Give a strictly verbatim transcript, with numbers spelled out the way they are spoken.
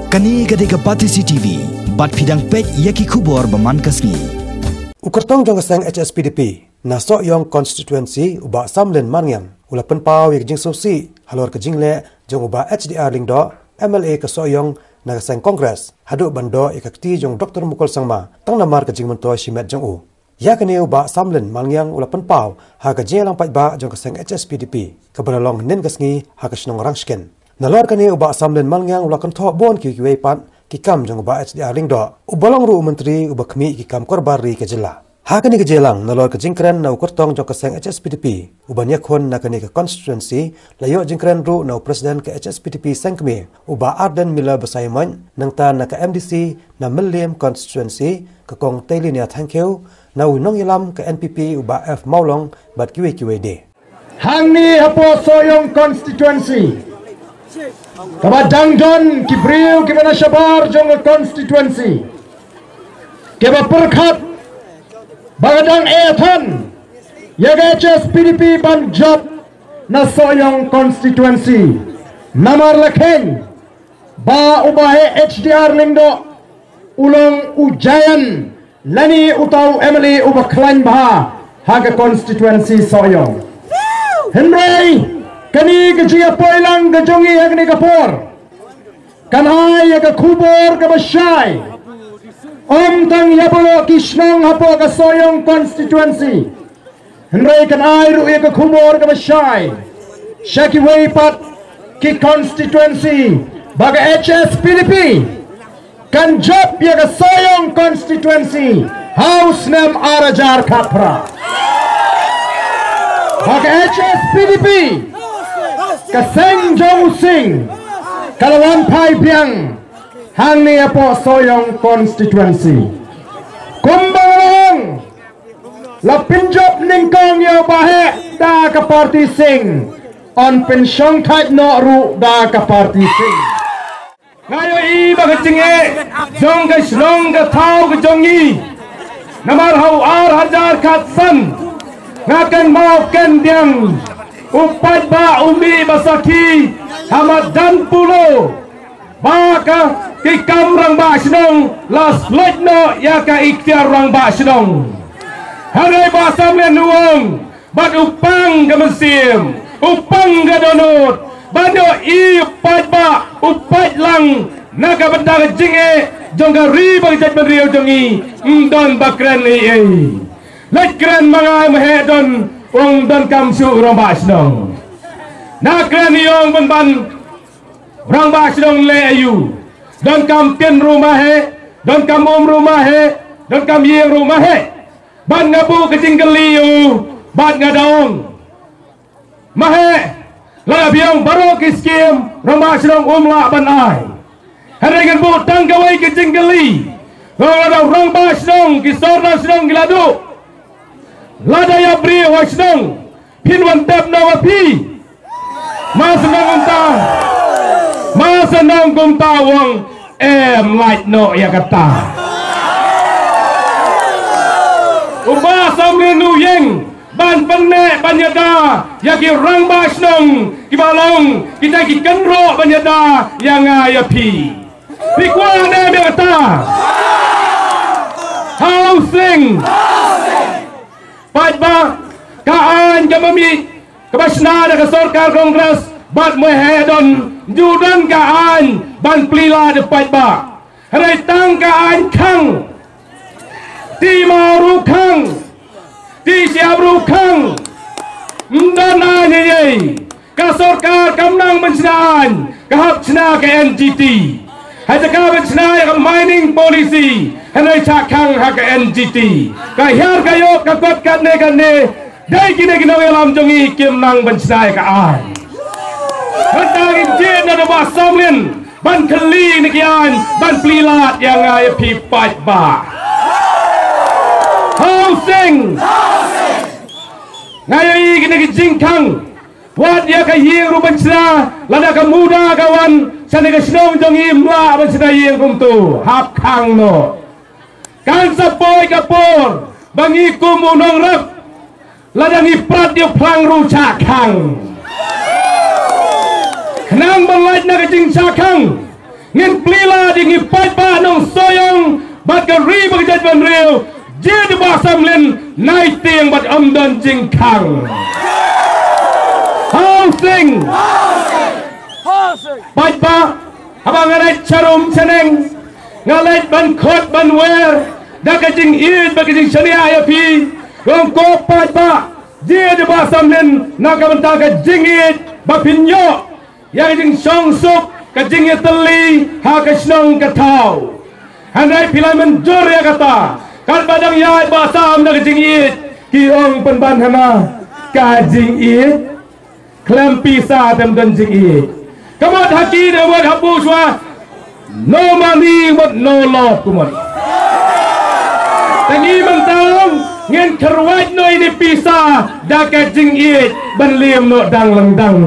Kane ka dei ka Batesi T V, bad phi dang peit ïa ki khubor ba man ka sngi. U kyrtong jong ka seng H S P D P na Sohiong Constituency, u Bah Samlin Malngiang, u la pynpaw ïa ka jingsngewsih halor ka jingleh jong u Bah H D R Lyngdoh, M L A ka Sohiong na ka seng Congress, haduh ban doh ïa ka kti jong Doctor Mukul Sangma tang namar ka jingmyntoi shimet jong u. Ïa kane u Bah Samlin Malngiang u la pynpaw ha ka jingïalang paidbah jong ka seng H S P D P kaba la long hynnin ka sngi ha ka shnong Rangshken. Nalor kane u Bah Samlin Malngiang u la kynthoh bun kiwei kiwei pat ki kam jong u Bah H D R Lyngdoh, uba long ruh u Myntri uba khmih ki kam korbar ri ka jylla. Ha kane ka jingïalang nalor ka jingkren na u kyrtong jong ka seng H S P D P uban ïakhun na kane ka constituency, la ïoh jingkren ruh na u President ka H S P D P seng kmie, u Bah Ardent Miller Basaiawmoit, nangta na ka M D C na Mylliem Constituency, ka Kong Tailinia Thangkhiew, na u nongïalam ka N P P u Bah F Mawlong, bad kiwei kiwei de. Hangne hapoh Sohiong Constituency, kaba dang don ki briew kiba na shabar jong ka constituency kiba pyrkhat ba ka dang eh than ïa ka H S P D P ban jop na Sohiong Constituency. Namar la kheiñ ba u Bah H D R Lyngdoh u long u giant lane uta u M L A uba khlaiñ bha ha ka constituency Sohiong. Hynrei kane ka jingïapoilang ka jong ngi ha kane ka por kan ai ïa ka khubor kaba shai, ym tang ïa baroh ki shnong hapoh ka Sohiong Constituency, hynrei kan ai ruh ïa ka khubor kaba shai sha kiwei pat ki constituency ba ka H S P D P kan jop ïa ka Sohiong Constituency ha u snem ar hajar khatphra. Ba ka H S P D P, ka seng jong u Sing, ka la wan phai biang hangne hapoh Sohiong Constituency. Kumba nga la ong, la pynjop nyngkong ïa u Bah Heh da ka party Sing, yn pynshongthait noh ruh da ka party Sing. Nga ïohi ba ka jingeh jong ka shnong ka thaw ka jong ngi, namar ha u ar hajar khatsan nga kynmaw khyndiat u paidbah u mih ba sakhi ha madan Polo, ba ka, ki kam rangbah shnong la slait noh ïa ka iktiar rangbah shnong. Hynrei Bah Samlin u ong, bad u pang ka mynsiem, u pang ka dohnud, ban ïohi u paidbah, u paidlang na ka bynta ka jingeh jong ka ri bad ka jaitbynriew jong ngi, ym don ba kren ei ei. Leit kren ma nga ma heh don, ym donkam shuh rangbah shnong. Na kren ïa u ban ban rangbah shnong leh aïu? Donkam tin ruh ma heh, donkam um ruh ma heh, donkam ïing ruh ma heh. Bad nga buh ka jingkylli ïa u, bad nga da ong, ma heh, lada phi ong baroh ki skim rangbah shnong um lah ban ai, hynrei ngan buh tang kawei ka jingkylli. Lada rangbah shnong, ki sordar shnong ki la duh, lada ïa briew ha shnong, phin wan tep noh ma phi? Ma shnong kumta, ma shnong kumta u ong, em lait noh ïa kata. U Bah Samlin u ïeng ban pynneh ban ïada ïa ki rangbah shnong kiba long kita ki kynroh ban ïada ïa nga ïa phi. Phi kwah ne em ïa kata? Ha u Sing. Paidbah, ka aiñ kaba mih kaba shna da ka sorkar Congress bad ma heh don, ym ju don ka aiñ ban plie lad ïa paidbah. Hynrei tang ka aiñ khang. Ti maw ruh khang, ti shyiap ruh khang. Ym don aiñ ei ei. Ka sorkar kam nang ban shna aiñ, ka hap shna ka N G T. Ha jaka ban shna ïa ka mining policy, hynrei shah khang ha ka N G T. Ka hiar ka ïoh, ka kot katne katne, dei kine ki nongïalam jong ngi kim nang ban shna ïa ka aiñ. Mynta ngin jied na u Bah Samlin ban kylli na ki aiñ ban plie lad ïa nga ïa phi paidbah. Ha u Sing. Nga ïohi kine ki jingkhang. Wat ïa ka ïing ruh ban shna, lada ka MUDA ka wan shane ka shnong jong ngi, ym lah ban shna ïing kumto, hap khang noh. Kan sa poi ka por ba ngi kum u nongrep, lada ngi prat ïa u phlang ruh shah khang. Khnang ban lait na ka jingshah khang, ngin plie lad bad ka ri bad ka jaitbynriew, jied ïa Bah Sam Lin, nai tieng bad ym don jingkhang. Housing. Paidbah, haba nga leit sharum shaneng, nga leit ban khot ban wer da ka jingïeit bad ka jingshaniah ïa phi. Ong ko paidbah, jied ïa Bah Sam Lin na ka bynta ka jingïeit ba phin ïoh ïa ka jingshongsuk, ka jingïatylli ha ka shnong ka thaw. Hynrei phi la mynjur ïa kata. Katba dang ïaid Bah Sam da ka jingïeit, ki ong pynban hana, ka jingïeit khlem pisa te ym don jingïeit. Ka mut ha ki, ka mut ha Bushwa, no money but no love, ka mut. Te ngi mynta ngin kyrwat noh ïa ki pisa da ka jingïeit ban liem noh dang lyngdang.